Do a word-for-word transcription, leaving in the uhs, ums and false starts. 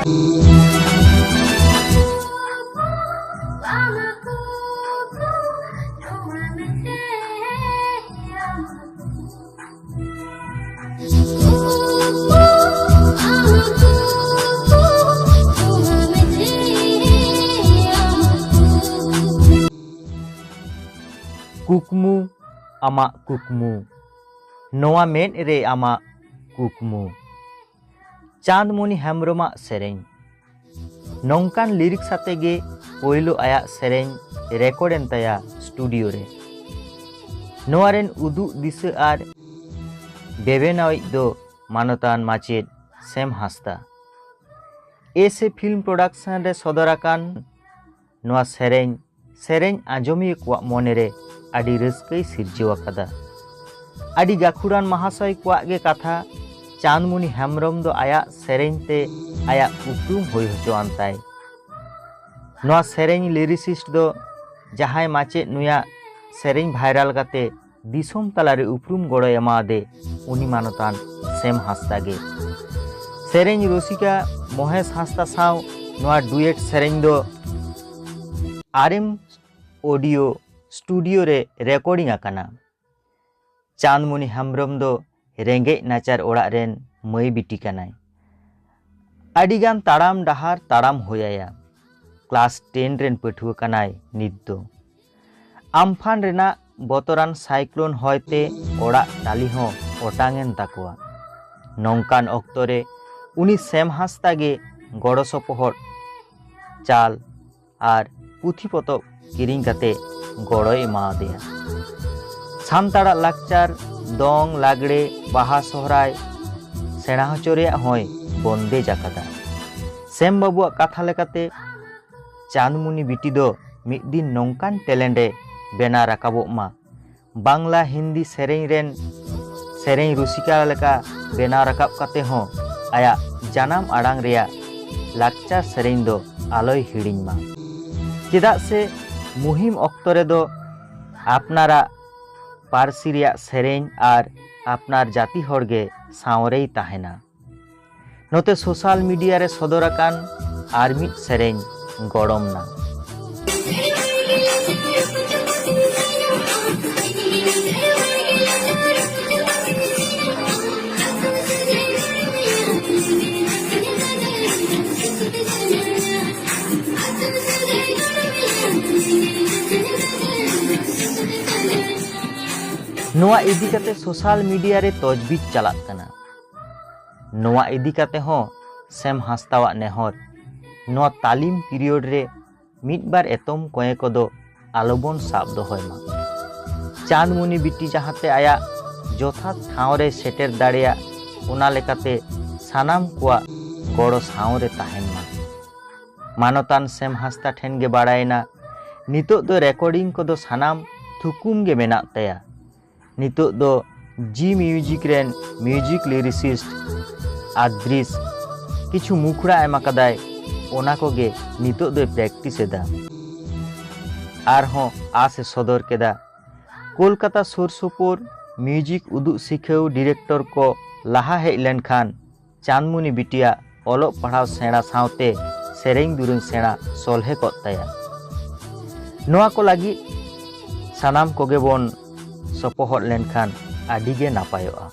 ᱠᱩᱠᱢᱩ, ᱟᱢᱟᱜ ᱠᱩᱠᱢᱩ, ᱱᱚᱣᱟ ᱢᱮᱫ ᱨᱮ ᱟᱢᱟᱜ ᱠᱩᱠᱢᱩ᱾ ᱪᱟᱸᱫᱽᱢᱩᱱᱤ ᱦᱮᱢᱵᱽᱨᱚᱢᱟᱜ ᱥᱮᱨᱮᱧ᱾ ᱱᱚᱝᱠᱟᱱ ᱞᱤᱨᱤᱠᱥ ᱟᱛᱮ ᱜᱮ ᱯᱳᱭᱞᱳ ᱟᱭᱟᱜ ᱥᱮᱨᱮᱧ ᱨᱮᱠᱚᱨᱰ ᱮᱱ ᱛᱟᱭᱟ ᱥᱴᱩᱰᱤᱭᱳ ᱨᱮ᱾ ᱱᱚᱣᱟ ᱨᱮᱱ ᱩᱫᱩᱜ ᱫᱤᱥᱟᱹ ᱟᱨ ᱵᱮᱵᱮᱱᱟᱣᱤᱡ ᱫᱚ ᱢᱟᱱᱚᱛᱟᱱ ᱢᱟᱪᱮᱫ ᱥᱮᱢ ᱦᱟᱸᱥᱫᱟ᱾ ᱮᱥᱮ ᱯᱷᱤᱞᱢ ᱯᱨᱚᱰᱟᱠᱥᱚᱱ ᱨᱮ ᱥᱚᱫᱚᱨ ᱟᱠᱟᱱ ᱱᱚᱣᱟ ᱥᱮᱨᱮᱧ, ᱥᱮᱨᱮᱧ ᱟᱸᱡᱚᱢᱤᱭᱟᱹ ᱠᱚᱣᱟᱜ ᱢᱚᱱᱮᱨᱮ ᱟᱹᱰᱤ ᱨᱟᱹᱥᱠᱟᱹᱭ ᱥᱤᱨᱡᱟᱹᱣ ᱟᱠᱟᱫᱟ᱾ ᱟᱹᱰᱤ ᱜᱟᱹᱠᱷᱩᱲᱟᱱ ᱢᱟᱦᱟᱥᱚᱭ ᱠᱚᱣᱟᱜ ᱜᱮ ᱠᱟᱛᱷᱟ, ᱪᱟᱸᱫᱽᱢᱩᱱᱤ ᱦᱮᱢᱵᱽᱨᱚᱢ ᱫᱚ ᱟᱭᱟᱜ ᱥᱮᱨᱮᱧ ᱛᱮ ᱟᱭᱟᱜ ᱩᱯᱨᱩᱢ ᱦᱩᱭ ᱦᱚᱪᱚᱣᱟᱱ ᱛᱟᱭ᱾ ᱱᱚᱣᱟ ᱥᱮᱨᱮᱧ ᱞᱤᱨᱤᱥᱤᱥᱴ ᱫᱚ ᱡᱟᱦᱟᱸᱭ ᱢᱟᱪᱮᱫ ᱱᱩᱭᱟᱜ ᱥᱮᱨᱮᱧ ᱵᱷᱟᱭᱨᱟᱞ ᱠᱟᱛᱮ ᱫᱤᱥᱚᱢ ᱛᱟᱞᱟᱨᱮ ᱩᱯᱨᱩᱢ ᱜᱚᱲᱚᱭ ᱮᱢᱟᱣᱟᱫᱮ, ᱩᱱᱤ ᱢᱟᱱᱚᱛᱟᱱ ᱥᱮᱢ ᱦᱟᱸᱥᱫᱟ ᱜᱮ᱾ ᱥᱮᱨᱮᱧ ᱨᱩᱥᱤᱠᱟ ᱢᱚᱦᱮᱥ ᱦᱟᱸᱥᱫᱟ ᱥᱟᱶ ᱱᱚᱣᱟ ᱰᱩᱭᱮᱴ ᱥᱮᱨᱮᱧ ᱫᱚ ᱟᱨ ᱮᱢ ᱚᱰᱤᱭᱳ ᱥᱴᱩᱰᱤᱭᱳ ᱨᱮ ᱨᱮᱠᱚᱨᱰᱤᱝ ᱟᱠᱟᱱᱟ᱾ ᱪᱟᱸᱫᱽᱢᱩᱱᱤ ᱦᱮᱢᱵᱽᱨᱚᱢ ᱫᱚ ᱨᱮᱸᱜᱮᱡ ᱱᱟᱪᱟᱨ ᱚᱲᱟᱜ ᱨᱮᱱ ᱢᱟᱹᱭ ᱵᱤᱴᱤ ᱠᱟᱱᱟᱭ᱾ ᱟᱹᱰᱤᱜᱟᱱ ᱛᱟᱲᱟᱢ ᱰᱟᱦᱟᱨ ᱛᱟᱲᱟᱢ ᱦᱩᱭ ᱟᱭᱟ᱾ ᱠᱞᱟᱥ ᱴᱮᱱ ᱨᱮᱱ ᱯᱟᱹᱴᱷᱩᱣᱟᱹ ᱠᱟᱱᱟᱭ ᱱᱤᱛ ᱫᱚ᱾ ᱟᱢᱯᱷᱟᱱ ᱨᱮᱱᱟᱜ ᱵᱚᱛᱚᱨᱟᱱ ᱥᱟᱭᱠᱞᱳᱱ ᱦᱚᱭᱛᱮ ᱚᱲᱟᱜ ᱴᱟᱹᱞᱤ ᱦᱚᱸ ᱚᱴᱟᱝ ᱮᱱ ᱛᱟᱠᱚᱣᱟ᱾ ᱱᱚᱝᱠᱟᱱ ᱚᱠᱛᱚ ᱨᱮ ᱩᱱᱤ ᱥᱮᱢ ᱦᱟᱸᱥᱫᱟ ᱜᱮ ᱜᱚᱲᱚ ᱥᱚᱯᱚᱦᱚᱫ, ᱪᱟᱞ ᱟᱨ ᱯᱩᱛᱷᱤ ᱯᱚᱛᱚᱵ ᱠᱤᱨᱤᱧ ᱠᱟᱛᱮ ᱜᱚᱲᱚᱭ ᱮᱢᱟᱣᱟᱫᱮᱭᱟ᱾ ᱥᱟᱱᱛᱟᱲᱟᱜ ᱞᱟᱠᱪᱟᱨ, ᱫᱚᱝ, ᱞᱟᱜᱽᱲᱮ, ᱵᱟᱦᱟ, ᱥᱚᱦᱨᱟᱭ ᱥᱮᱬᱟ ᱦᱚᱪᱚ ᱨᱮᱭᱟᱜ ᱦᱚᱸᱭ ᱵᱚᱱᱫᱮᱡ ᱟᱠᱟᱫᱟ᱾ ᱥᱮᱢ ᱵᱟᱹᱵᱩᱣᱟᱜ ᱠᱟᱛᱷᱟ ᱞᱮᱠᱟᱛᱮ, ᱪᱟᱸᱫᱽᱢᱩᱱᱤ ᱵᱤᱴᱤ ᱫᱚ ᱢᱤᱫ ᱫᱤᱱ ᱱᱚᱝᱠᱟᱱ ᱴᱮᱞᱮᱱᱴ ᱮ ᱵᱮᱱᱟᱣ ᱨᱟᱠᱟᱵᱚᱜ ᱢᱟ, ᱵᱟᱝᱞᱟ, ᱦᱤᱱᱫᱤ ᱥᱮᱨᱮᱧ ᱨᱮᱱ ᱥᱮᱨᱮᱧ ᱨᱩᱥᱤᱠᱟ ᱞᱮᱠᱟ ᱵᱮᱱᱟᱣ ᱨᱟᱠᱟᱵ ᱠᱟᱛᱮ ᱦᱚᱸ ᱟᱭᱟᱜ ᱡᱟᱱᱟᱢ ᱟᱲᱟᱝ ᱨᱮᱭᱟᱜ ᱞᱟᱠᱪᱟᱨ ᱥᱮᱨᱮᱧ ᱫᱚ ᱟᱞᱚᱭ ᱦᱤᱲᱤᱧ ᱢᱟ᱾ ᱪᱮᱫᱟᱜ ᱥᱮ ᱢᱩᱦᱤᱢ ᱚᱠᱛᱚ ᱨᱮᱫᱚ ᱟᱯᱱᱟᱨᱟᱜ ᱯᱟᱹᱨᱥᱤ ᱨᱮᱭᱟᱜ ᱥᱮᱨᱮᱧ ᱟᱨ ᱟᱯᱱᱟᱨ ᱡᱟᱹᱛᱤ ᱦᱚᱲ ᱜᱮ ᱥᱟᱶᱨᱮᱭ ᱛᱟᱦᱮᱱᱟ᱾ ᱱᱚᱛᱮ ᱥᱳᱥᱟᱞ ᱢᱤᱰᱤᱭᱟ ᱨᱮ ᱥᱚᱫᱚᱨ ᱟᱠᱟᱱ ᱟᱨ ᱢᱤᱫ ᱥᱮᱨᱮᱧ ᱜᱚᱲᱚᱢ ᱱᱟ᱾ ᱱᱚᱣᱟ ᱤᱫᱤ ᱠᱟᱛᱮ ᱥᱳᱥᱟᱞ ᱢᱤᱰᱤᱭᱟ ᱨᱮ ᱛᱚᱡᱵᱤᱡ ᱪᱟᱞᱟᱜ ᱠᱟᱱᱟ᱾ ᱱᱚᱣᱟ ᱤᱫᱤ ᱠᱟᱛᱮ ᱦᱚᱸ ᱥᱮᱢ ᱦᱟᱸᱥᱫᱟᱣᱟᱜ ᱱᱮᱦᱚᱨ, ᱱᱚᱣᱟ ᱛᱟᱞᱤᱢ ᱯᱤᱨᱤᱭᱳᱰ ᱨᱮ ᱢᱤᱫ ᱵᱟᱨ ᱮᱛᱚᱢ ᱠᱚᱭᱮ ᱠᱚᱫᱚ ᱟᱞᱚᱵᱚᱱ ᱥᱟᱵ ᱫᱚᱦᱚᱭ ᱢᱟ᱾ ᱪᱟᱸᱫᱽᱢᱩᱱᱤ ᱵᱤᱴᱤ ᱡᱟᱦᱟᱸᱛᱮ ᱟᱭᱟᱜ ᱡᱚᱛᱷᱟᱛ ᱴᱷᱟᱶ ᱨᱮ ᱥᱮᱴᱮᱨ ᱫᱟᱲᱮᱭᱟᱜ, ᱚᱱᱟ ᱞᱮᱠᱟᱛᱮ ᱥᱟᱱᱟᱢ ᱠᱚᱣᱟᱜ ᱜᱚᱲᱚ ᱥᱟᱶ ᱨᱮ ᱛᱟᱦᱮᱱ ᱢᱟ᱾ ᱢᱟᱱᱚᱛᱟᱱ ᱥᱮᱢ ᱦᱟᱸᱥᱫᱟ ᱴᱷᱮᱱ ᱜᱮ ᱵᱟᱲᱟᱭᱮᱱᱟ, ᱱᱤᱛᱚᱜ ᱫᱚ ᱨᱮᱠᱚᱨᱰᱤᱝ ᱠᱚᱫᱚ ᱥᱟᱱᱟᱢ ᱛᱷᱩᱠᱩᱢ ᱜᱮ ᱢᱮᱱᱟᱜ ᱛᱟᱭᱟ᱾ ᱱᱤᱛᱚᱜ ᱫᱚ ᱡᱤ ᱢᱤᱭᱩᱡᱤᱠ ᱨᱮᱱ ᱢᱤᱭᱩᱡᱤᱠ ᱞᱤᱨᱤᱥᱤᱥᱴ ᱟᱫᱽᱨᱤᱥ ᱠᱤᱪᱷᱩ ᱢᱩᱠᱷᱲᱟ ᱮᱢ ᱟᱠᱟᱫᱟᱭ, ᱚᱱᱟ ᱠᱚᱜᱮ ᱱᱤᱛᱚᱜ ᱫᱚᱭ ᱯᱨᱮᱠᱴᱤᱥ ᱮᱫᱟ᱾ ᱟᱨᱦᱚᱸ ᱟᱥ ᱮ ᱥᱚᱫᱚᱨ ᱠᱮᱫᱟ, ᱠᱳᱞᱠᱟᱛᱟ ᱥᱩᱨ ᱥᱩᱯᱩᱨ ᱢᱤᱭᱩᱡᱤᱠ ᱩᱫᱩᱜ ᱥᱤᱠᱷᱟᱹᱣ ᱰᱤᱨᱮᱠᱴᱚᱨ ᱠᱚ ᱞᱟᱦᱟ ᱦᱮᱡ ᱞᱮᱱᱠᱷᱟᱱ ᱪᱟᱸᱫᱽᱢᱩᱱᱤ ᱵᱤᱴᱤᱭᱟᱜ ᱚᱞᱚᱜ ᱯᱟᱲᱦᱟᱣ ᱥᱮᱬᱟ ᱥᱟᱶᱛᱮ ᱥᱮᱨᱮᱧ ᱫᱩᱨᱟᱹᱝ ᱥᱮᱬᱟ ᱥᱚᱞᱦᱮ ᱠᱚᱜ ᱛᱟᱭᱟ᱾ ᱱᱚᱣᱟ ᱠᱚ ᱞᱟᱹᱜᱤᱫ ᱥᱟᱱᱟᱢ ᱠᱚᱜᱮ ᱵᱚᱱ ᱥᱚᱯᱚᱦᱚᱫ ᱞᱮᱱᱠᱷᱟᱱ ᱟᱹᱰᱤ ᱜᱮ ᱱᱟᱯᱟᱭᱚᱜᱼᱟ᱾